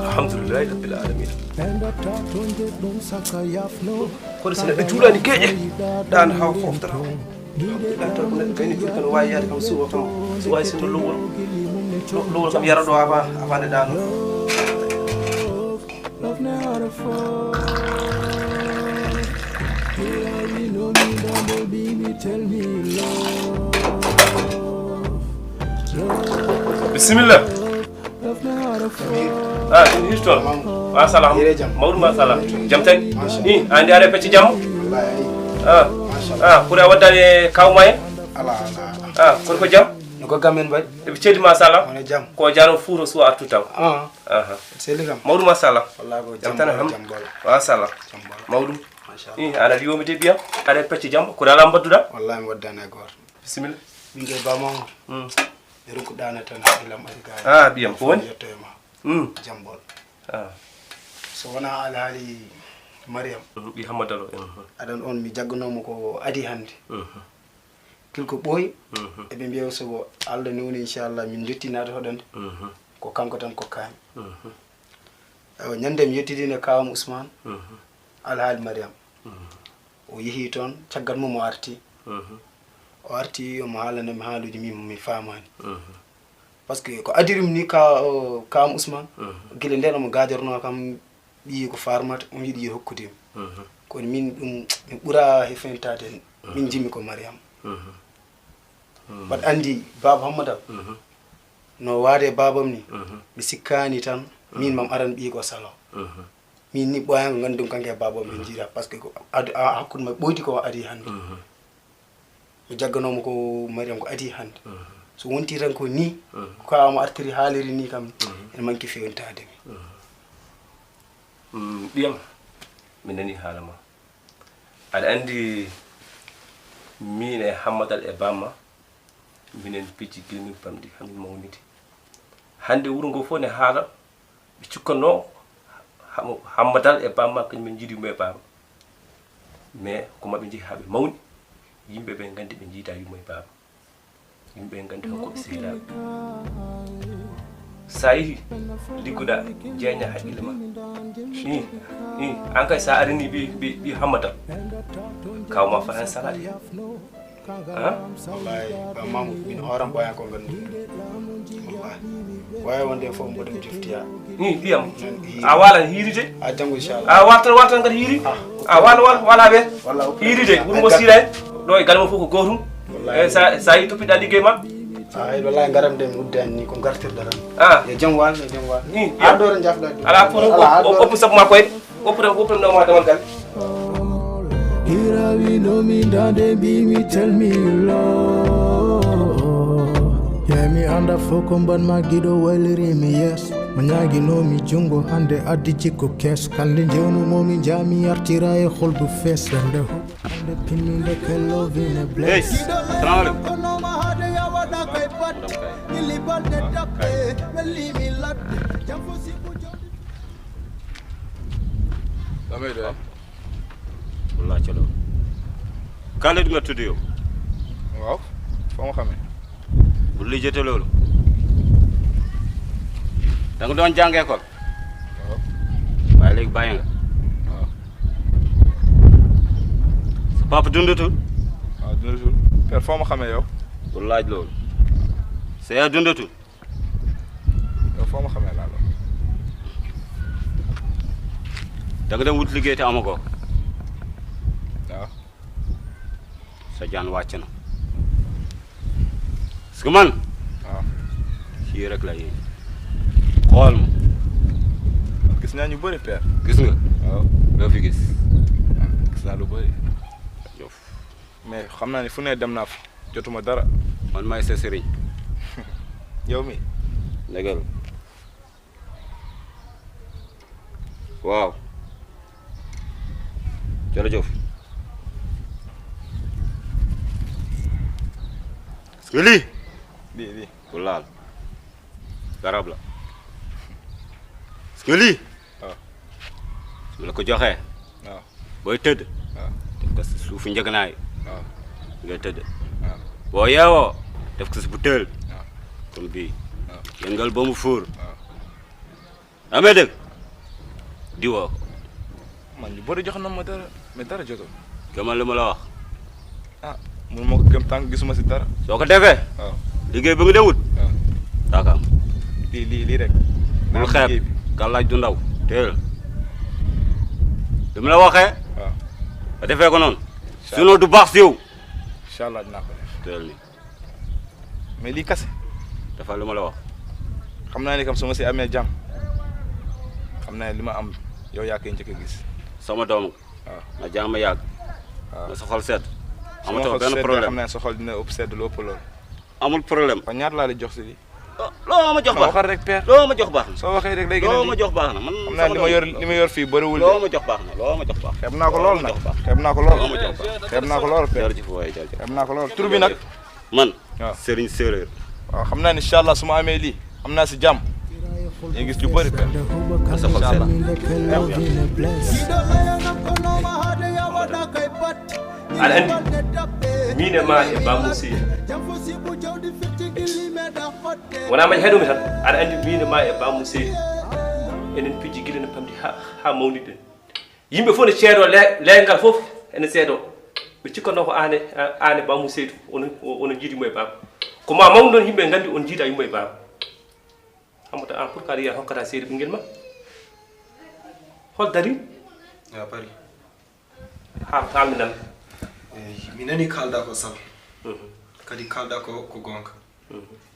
alhamdulillah rabbil alamin ko sene be julani keje dan haw foftara dan to ko kayni julkan way yaade kam suwa kam way sino lowol kam yara do avande dan bismillah ini histoire masalah mawdu masalah jam tan ni andi are pecci jam pour wadane kawmaye kon ko jam ko gamen bay be cedi masalah jam ko jaro furo so artu taw seligam mawdu masalah wallahi ko jam tan masalah mawdu ni ana liyomi de biya are pecci jam ko dala mbadduda wallahi mi waddane gor bismillah binge ba mo Ruku dana tan ilam biyam ko woni jambol so wana alhali Mariam bi Hammadal adan on mi jaggonomo ko adi hande kilko boy e be biyo so Allah ni woni inshallah min jettinade hodande ko kanko tan ko kaami nyande mi yettidine kawam Ousmane alhali Mariam o yehi ton caggal mo arti o arti o haalane mi haaluji mi famani parce que ko adirim ni kam Ousmane gele ndeno mo gajarno kam bi ko farmata o yidi hokkude ko min dum mi bura hefentade min jimi ko Mariam bad andi baba Hammadal no waade babam ni mi sikkani tan min mam aran bi ko salo min ni boyanga ngandum kanke babam min jira parce que ko hakkude ma boyti ko adi hande mi jagganomo ko Mariam ko adi hande so wonti tan ko ni ko am artiri haaliri ni kam en manki fewntade mi biyam min nani halama ada andi min e Hammadal e bamma minen picci gilmi pamdi hammi mawnidi hande wuro ngo fo ne haala bi cikkanno Hammadal e bamma kany min jidi mo e bamma mais ko mabbe ji haabe mawni yimbe be gandi be jiita yumoy baba yimbe gandi ko be sehila sayi diguda jeenya hakkile ma ni an kay sa arini bi Hammadal kaw ma fa salade wallahi ba mamu min horam boya ko gandu wallahi way wonde fo mo dem jiftiya ni biyam a wala hirite a jango inshallah a watan ngar hiri a wala be hirite wuro mo siray do e galmo foko gotum sa yi toppida liggey ma ay wallahi ngaram dem uddan ni ko gartirdaran e jam wal ni do ren jafda ala pour op sab ma koy op no ma damal gal Irawi no me dande be me tell me you love yeah me anda fokom ban magido waliri me yes manyagi no mi jungo hande addi jikko kes kande jewnu momi jami artira e holdu fess ande hande pininde kello vine bless assalamu alaikum Allah chalo kale du nga tuddu yow waaw fo ma xamé bu li jëté lolu da nga doon jangé ko waaw way légui bayé nga waaw sa papa dundatul waaw dundatul père fo ma xamé yow bu laaj lolu sa ya dundatul yow fo ma xamé la lo da nga dem wut liggéey té amako sa jaan wàcc na parce que man waaw fii rek la yéen xool ma gis naa ñu bëri père gis nga waaw loo fi gis gis naa lu bëri jof mais xam naa ne fu ne dem naa fa jotuma dara man maay sa sëriñ yow mi dëggal waaw jërëjëf lii lii ku laal garab la parce que lii waaw su la ko joxee waaw booy tëdd waaw ko si suufu njëgnaay waaw nga tëdd waaw boo yeewoo def ko si butéel waaw comme bii waaw yëngal ba mu fuur waaw amee dëgg diwoo ko man ñu bëri jox na ma dara mais dara jotul gëmal li ma la wax ah mun ma ko gëm tànk gisuma si dara soo ko defee waaw liggéey ba nga demut waaw daaka am lii rek bul xeeb gàllaaj du ndaw teel li mu la waxee waaw ba defee ko noonu sinon du baax si yow incha allah dinaa ko def teel ni mais lii kase dafa li ma la wax xam naa ni kam su ma si amee jàmm xam naa ne li ma am yow yaa koy njëkk a gis sama doom waaw na jaama yàgg waaw na sa xol sedd sama amatoo xol benn sedd problème xam naa sa xol dina ëpp sedd lu ëpp loolu amul problème kon ñaata laa la jox si lii loo ma jox baax waxal rek père loo ma jox baax na soo waxee rek léegi loo ma jox baax na man xam naa li ma yor fii bëriwul loo ma jox baax na loo ma jox baax xeeb naa ko lool nag xeeb naa ko lool loo ma jox baax xeeb naa ko lool père jërëjëf waaye jërëjëf xeeb naa ko lool tur bi nag man waaw Serigne Séeréer waaw xam naa ni incha allah su ma amee lii am naa si jàmm ñu gis lu bëri père sa xol sedd aɗa andi min e ma e bamum seydi wona maƴi haydumi tan aɗa andi min e ma e bamum seydi enen pijji guila ne pamdi ha mawniɗen yimɓe fof ne ceedo leygal fof ene seedo ɓe cikkanno ko ane bamum seydu ono jiidimo e baba koma mawni ɗon yimɓe gandi on jiida yummo e baba hammata an pourquoi yiya hokkata seydi ɓinguel ma hol dari ya pari ha kalminan mi nani kalda ko sam kadi kalda ko gonka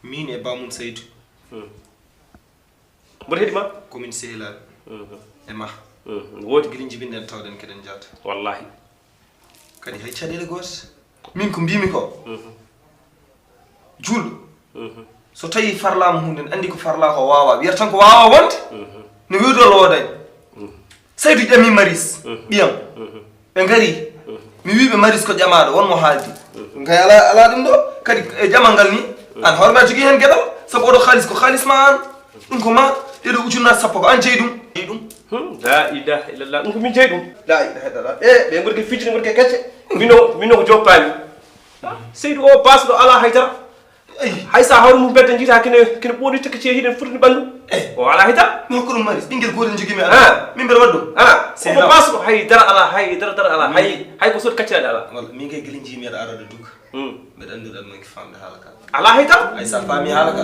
min e bamum seydou mboɗo heeɗima komin sehilaɓe e ma woodi guiɗi jibinden tawɗen keɗen jaata wallahi kadi hay caɗele gote min ko mbimi ko julɗo so tawi farlama hunde ne andi ko farla ko wawa wiyata tan ko wawa wonde no wiwdolo wodañ seydou ƴami maris ɓiyam ɓe gari mi wiɓe maris ko ƴamaɗo wonmo haaldi kay ala ɗum ɗo kadi e ƴamal ngal ni an hoorema jogui hen gueɗal saabu oɗo haalis ko haalis ma an ɗum ko ma ɗeɗo ujunnaje sappo ko an jeeyi ɗum la ilaha illallah ɗum ko min jeeyi ɗum la ilaha illallah ɓe gori ke fijjini gori ke kecce mino ko joppami seydou o basɗo ala haydara hay sa hawre mum bedda jiita kene ɓooni tekka ceehi ɗen fotini ɓandu o ala haydara mi hokko ɗum maris ɓinguel gotel jogui mi ala min mbeɗa waɗɗum omo basɗo haydara ala haydara ala hay ko soti kacciraɗe ala walla min kay guila jiimi aɗa arade duka mbeɗa andiɗan manki famde haala ka ala haydara hay sa faami haala ka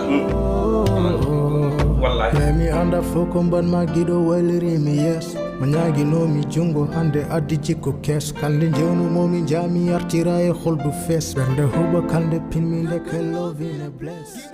wallahi mi anda foko mban ma giɗo waylirimi yes mo ñaguinomi jungo hande addi jikko kes kande jewnumomi jami yartira e holdu fees ɓernde huɓa kande pinmi nde kellovine bless